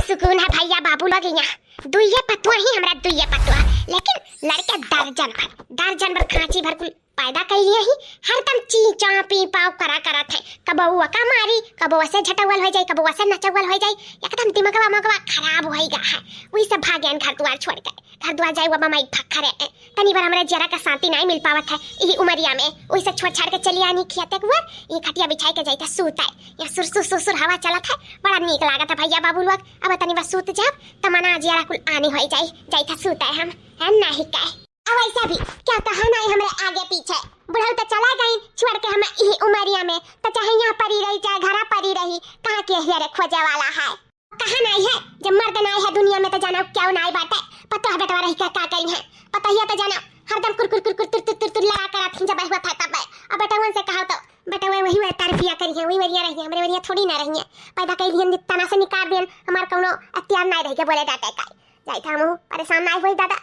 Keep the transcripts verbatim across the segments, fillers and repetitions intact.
सुकून है भइया बाबू लोग यहाँ। दुइये पतुआ ही हमरा, दुइये पतुआ, लेकिन लड़के दर्जन भर, दर्जन भर खांची भर कुल पैदा कइलिए ही। हरदम ची चां पी पाव करा करत है, कबो ओका मारी, कबो ओसे झटौवल होइ जाई, कबो ओसे नचौवल होइ जाई। एकदम दिमगवा मगवा खराब होइ गा है। वही सब भाग्यन घर दुआर छोड़ के, घर दुआर जाई वो बमाई फखरे है। तनी बार हमरे जियरा का शांति नाहीं मिल पावत है इही उमरिया में। वही से छोड़ छाड़ के चली आनी खियाते कुआर, ये खटिया बिछाई के जाई थे सूत आए। यहाँ सुरसुर सुरसुर हवा चलत है, बड़ा नीक लागत है भइया बाबू लोग। अब तनी बस सूत जाब, त मना जियरा कुल आनी होइ जाई, जाई थे सूत आए हम, है नाहीं काहे। अब ऐसा भी क्या कहा नाहीं हमरे आगे पीछे, बुढ़ऊ त चला गई छोड़ के हम इही उमरिया में, त चाहे यहाँ परी रही चाहे घरा परी रही, कहाँ के हियरे खोजे वाला है। कहा नाहीं है, जब मर्द नाहीं है दुनिया में त जाना क्यों नाहीं बाटे, पतोह बेटवा रही का, का करी है, पतोहिया त जाना हरदम कुर कुर कुर कुर तुर तुर तुर तुर लड़ा करत ही जब हुआ था तब। अब बेटवन से कहा तो बेटवा वही वही तरफिया करी है, वही वरिया रही है, हमरे वरिया थोड़ी ना रही है। पैदा कई दिहन तना से निकाल दिहन, हमार कौनो अख्तियार नाहीं रह के बोले डाटे का। जाई था हम परेशान नाहीं होई दादा,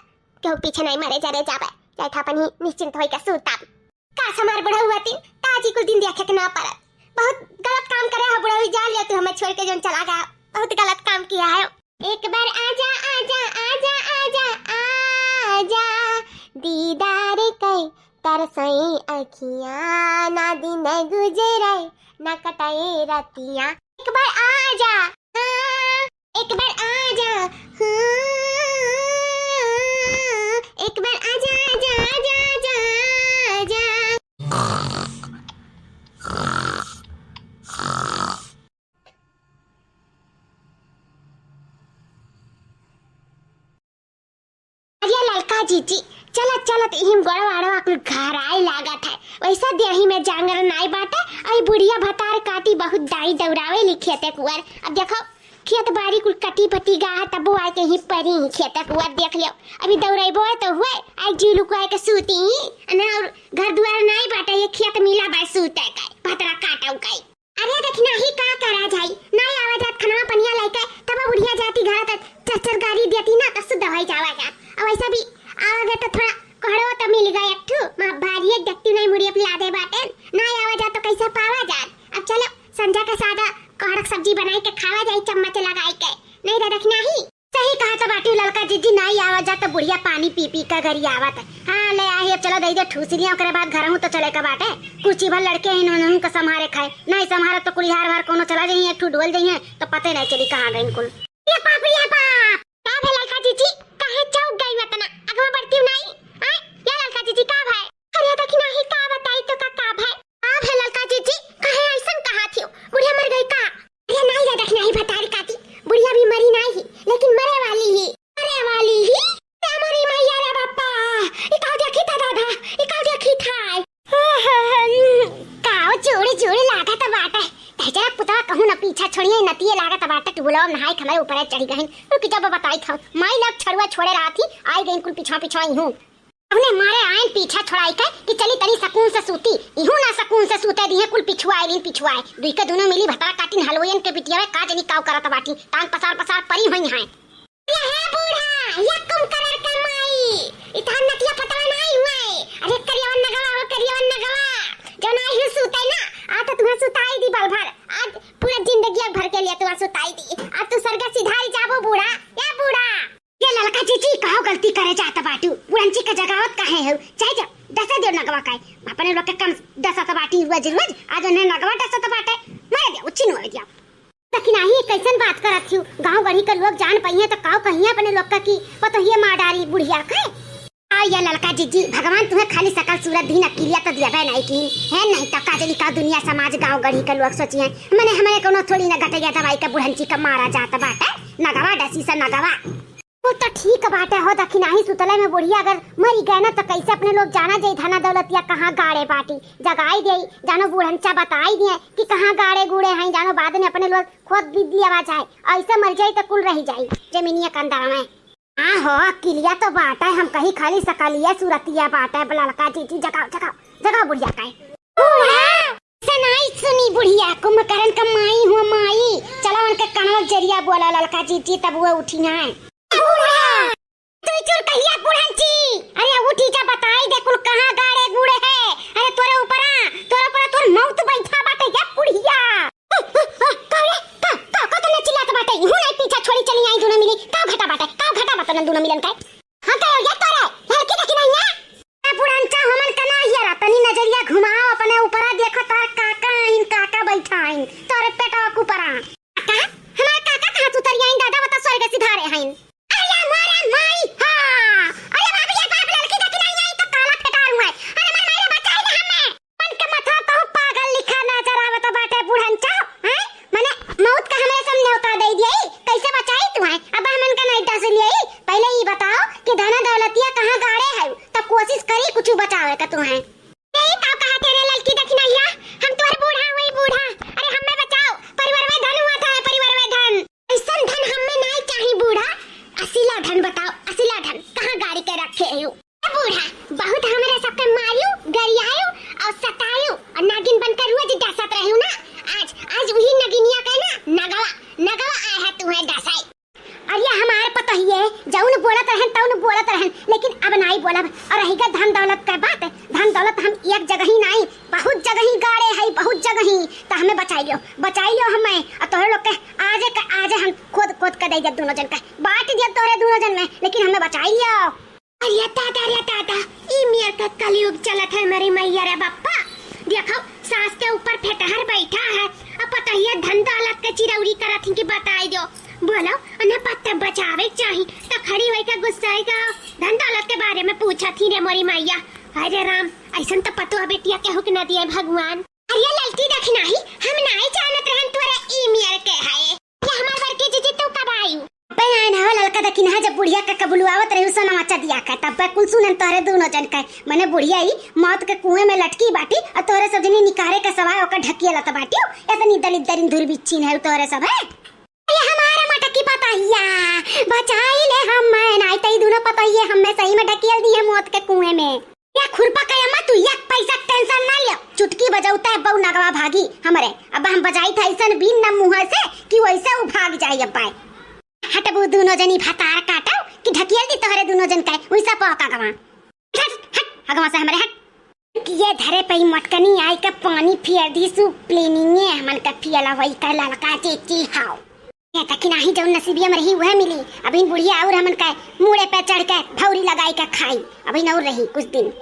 केहू पीछे नाहीं मरे जरे जावे, जाई था अपन ही निश्चिंत होई के सूता। काश हमार बुढ़ऊ हतिन, ताजी कुल दिन देखे के ना पड़त। बहुत गलत काम करे हो बुढ़ऊ, जान लिया तू हमें छोड़ के जोन चला गया, बहुत गलत काम किया है। एक बार आजा, आजा, आजा, आजा, आजा, दीदार कई तरसई अखियाँ, ना दिन गुजरे, ना कटे रतियाँ। एक बार आजा, हाँ, एक बार आजा, हाँ, एक बार आजा, आजा, आजा, आजा, आजा। अरे ललका जीजी, चलत चलत इहिम गोड़वा आड़वा कुल घराए लागत है। वैसा देही में जांगर नाई बाटे, अई बुढ़िया भतार काटी बहुत दाई दौरावे ली खेते कुआर। अब देखो, खेत बारी कुल कटी फटी गा है, तबो आए के ही परी ही खेते कुआर देख लियो। अभी दौड़ेबो है तो हुए, आई जी लुकुआए के सूती ही, ना और घर दुआर नाई बाटे, ये खेत मिला बा सूते का, भतरा काटऊ का। अरे दखिनाही का करा जाई, नाई आवा जात खनवा पनिया लइके, तब बुढ़िया जाती घर त चर चर गारी देती ना, त शुद्ध होई जावा जात। अब वैसा भी आवा गए त थोड़ा कोहड़ो त मिल गए एक ठू, माँ भारी एक देखती नहीं मुड़ी अपनी लादे बाटे, नाई आवा जात तो कैसे पावा जात। अब चलो संझा के सादा कोहड़ा के सब्जी बनाई के खावा जाई चम्मच लगाई के, नहीं रे दखिनाही। सही कहा त बाटी ललका जीजी, नाई आवा जा त बुढ़िया पानी पी पी का घरी आवत है। हाँ, ले आई, अब चलो दई दे ठूसरिया, ओकरे बाद घरहूँ तो चले का बाटे। कुर्सी भर लड़के हैं, उन्होंने का संभारे खाए, नाई संभारे तो कुलिहार भार कोनो चला जाइए, एक ठू डोल जाइए, तो पते नहीं चली कहाँ गई कुल। ये बाप रे बाप, का भे ललका जीजी, काहे चौक गई वतना, अगवा बढ़ती नहीं, आय, या ललका जीजी का भे? अरे दखिनाही का बताई तो का, का भे? का भे ललका जीजी, काहे ऐसन कहा थियो, बुढ़िया मर गई का? अरे नाई रे दखिनाही भतारी काटी, बुढ़िया भी मरी नाई ही, लेकिन मरे वाली ही। मरे वाली ही? ए मरी मैया रे बापा, ई का देखी था दादा, ई का देखी था? काव चूड़ी चूड़ी लागत बाटे, तहजरा पुतवा कहूँ न पीछा छोड़िए, नतिये लागत बाटे, टुबुलवा नहाई के हमरे ऊपर चढ़ी गहिन। रुक जब बताई था, माई लोग छड़ुआ छोड़े रहा थी, आई गई कुल पिछवा पिछवा ही हूँ। अपने मारे आयन पीछा छोड़ाई के कि चली तनी सकून से सूती, इहू ना सकून से सूते दिहे, कुल पिछुआए लीन पिछुआए। दुई के दुनो मिली भतरा काटिन हलवयन के बिटियावे, का जनी काव करत बाटी, टांग पसार पसार परी हुई हैं। अरे हे बूढ़ा, ये कुम करर के माई, इतहन नतिया पतवा नाई हुए। अरे करियवन नगवा हो, करियवन नगवा, जो नाई ही सूते ना, आ तो तुम्हें सुताई दी बल भर, आज पूरा जिंदगी भर के लिए तुम्हें सुताई दी, अब तू सरगा सिधारी जाबो बूढ़ा, या बूढ़ा। ये ललका जीजी, काव गलती करे जात बाटू? बुढ़ंची के जगावत काहे हो? चाहे जा, डसे दियो नगवा काहे। अपने लोग के कम डसत बाटी रोज रोज, आज उन्हें नगवा डसत बाटे। मारे दिया, उच्छिन मारे दिया। लेकिन नाही, कैसन बात करत हियो? गाँव गढ़ी के लोग जान पइहे तो काव कहिए अपने लोग का कि पतोहिए मार डारी बुढ़िया के। आ ये ललका जीजी, भगवान तुम्हें खाली सकल सूरत दीन, अकिलिया तो दिया बे नहीं की है, नहीं तो का जनी का दुनिया समाज गाँव गढ़ी के लोग सोचिए। मने हमारे कोनो थोड़ी ना गटैया दवाई के बुढ़ंची का मारा जात बाटे, नगवा डसी से नगवा। वो तो ठीक बाटे हो, दखिनाही सुतले में बुढ़िया अगर मरी गए ना, तो कैसे अपने लोग जाना जाई धना दौलतिया कहाँ गाड़े बाटी, जगाई दे, जानो बूढ़ंचा बताई दिए कि कहाँ गाड़े गूड़े हैं, जानो बाद में अपने लोग खोद भी दिया जाए, ऐसे मर जाई तो कुल रह जाई जमीनिया के अंदर में। हाँ हो, किलिया तो बाटे, हम कहीं खाली सकलिया सुरतिया बाटे, ललका जीजी जगाओ, जगाओ, जगाओ बुढ़िया का। बूढ़ा! सनाई सुनी बुढ़िया, कुंभकर्ण का माई हुआ माई। चला उनके कनवा जरिया बोला ललका जीजी, तब वो उठी ना है। बूढ़ा! तू चुर कहिया बुढ़ंची? अरे उठी जा, बताई दे कुल कहाँ गाड़े गूड़े है। अरे तोरे ऊपरा, तोरे ऊपरा तोर मौत बैठा बाटे ये बुढ़िया। का रे? का, का, का तने चिल्लात बाटे? इहू नहीं पीछा छोड़ी चली आई दुनो मिली। का घटा बाटे, का घटा बाटे ना दुनो मिलन का? हाँ, तो ये तोरे लड़की देखी नहीं है? ए बुढ़नचा, हमन का ना हियरा, तनी नजरिया घुमाओ अपने ऊपरा, देखो तोर काका आइन, काका बैठा आइन, तोरे पेटवा के ऊपरा। काका? हमार काका कहाँ से उतरी आइन दादा, बता स्वर्ग सिधारे हइन। अरे मोरे माई, हाँ। अरे बाप रे बाप, लड़की देखी नहीं आई तो काला फेटार हुआ है। अरे मोरे माई रे, बचाई ले हमें। मन के मथा कहूँ पागल लिखा नजर आवत बाटे बुढ़नचा, हैं? मने मौत का हमरे सामने उतार दे दिए, कैसे बचाई तू है? अब हमन का नहीं डस लिए, पहले ई बताओ कि धना दौलतिया कहाँ गाड़े है, तब कोशिश करी कुछ बचावे का तू है। यही का कहा तेरे लड़की देखी नहीं है, हम तोहरे बूढ़ा वही बूढ़ा, अरे हमें बचाओ, परिवार में धन हुआ था, परिवार में धन। ऐसन धन हमें नहीं चाही बूढ़ा, असीला धन बताओ, असीला धन कहाँ गाड़ी के रखे हो? ए बूढ़ा, बहुत हमरे सबके मारियो, गरियायो और सतायो और नागिन बनकर रोज डसत रहियो ना। आज, आज वही नगिनिया के ना नगवा, नगवा आए है तुम्हें डसाई। अरे हमार पतोहिए, जौन बोलत रहन तौन बोलत रहन, लेकिन अब नाई बोलब। और रही गा धन दौलत के बात, धन दौलत हम एक जगह ही नाई, बहुत जगह ही गाड़े है, बहुत जगह ही। तो हमें बचाई लियो, बचाई लियो हमें। और तोहरे लोग के आजे के आजे हम खोद खोद के दे देब दोनों जन के, बांट देब तोहरे दोनों जन में, लेकिन हमें बचाई लियो। अरे दादा रे दादा, ई मेर के कलयुग चलत है मरी मैया रे बप्पा। देखो, सास के ऊपर फेटहर बैठा है, अब पतोहिया धन दौलत के चिरौरी करत ही कि बताई दो। बोलो, उन्हें पत्ता बचावे के चाही, तो खड़ी होई के गुस्साई का धन दौलत के बारे में पूछत ही रे मोरी मैया। अरे राम, ऐसन तो पतोह बेटिया केहू के न दिए भगवान। अरे ललकी दखिनाही, हम नाई जानत रहन तोरे ई मेर के है। ये हमार बड़की जीजी, तू कब आयु? अबे आइन हो ललका दखिनाहा, जब बुढ़िया का कबुलुआवत रही सोनवा चदिया का, तब बे कुल सुनन तोहरे दोनों जन का। मने बुढ़िया ई मौत के कुएं में लटकी बाटी और तोहरे सब जनी निकारे के सवाय ओकर ढकियलत बाटी। इतनी दलित दरिन धुर बिच्छिन है तोहरे सब है। ये हमारा मटकी पतोहिया, बचाई ले हम, मैं नाई तई दोनों पतोहिए हमें सही में ढकियल दी है मौत के कुएं में। या खुरपा के अम्मा, तू एक पैसा टेंशन ना लियो, चुटकी बजौते बहू नगवा भागी हमरे। अब हम बजाई था ऐसन बीन न मुँह से कि वैसे उ भाग जाई। अब हटबू दोनों जनी भतार काटो कि ढकियल दी तोहरे दोनों जन के वैसा पौका गवा। हट, हट, हगवा से हमरे हट। कि ये धरे पे ही मटकनी आई के पानी फियर दी सु प्लेनिंगे हमन के फियला वही के ललका चेची हाव। ये तक नाही जौन नसीबिया में रही वह मिली। अभी बुढ़िया और हमन के मूड़े पे चढ़ के भौरी लगाई के खाई। अभी और रही कुछ दिन।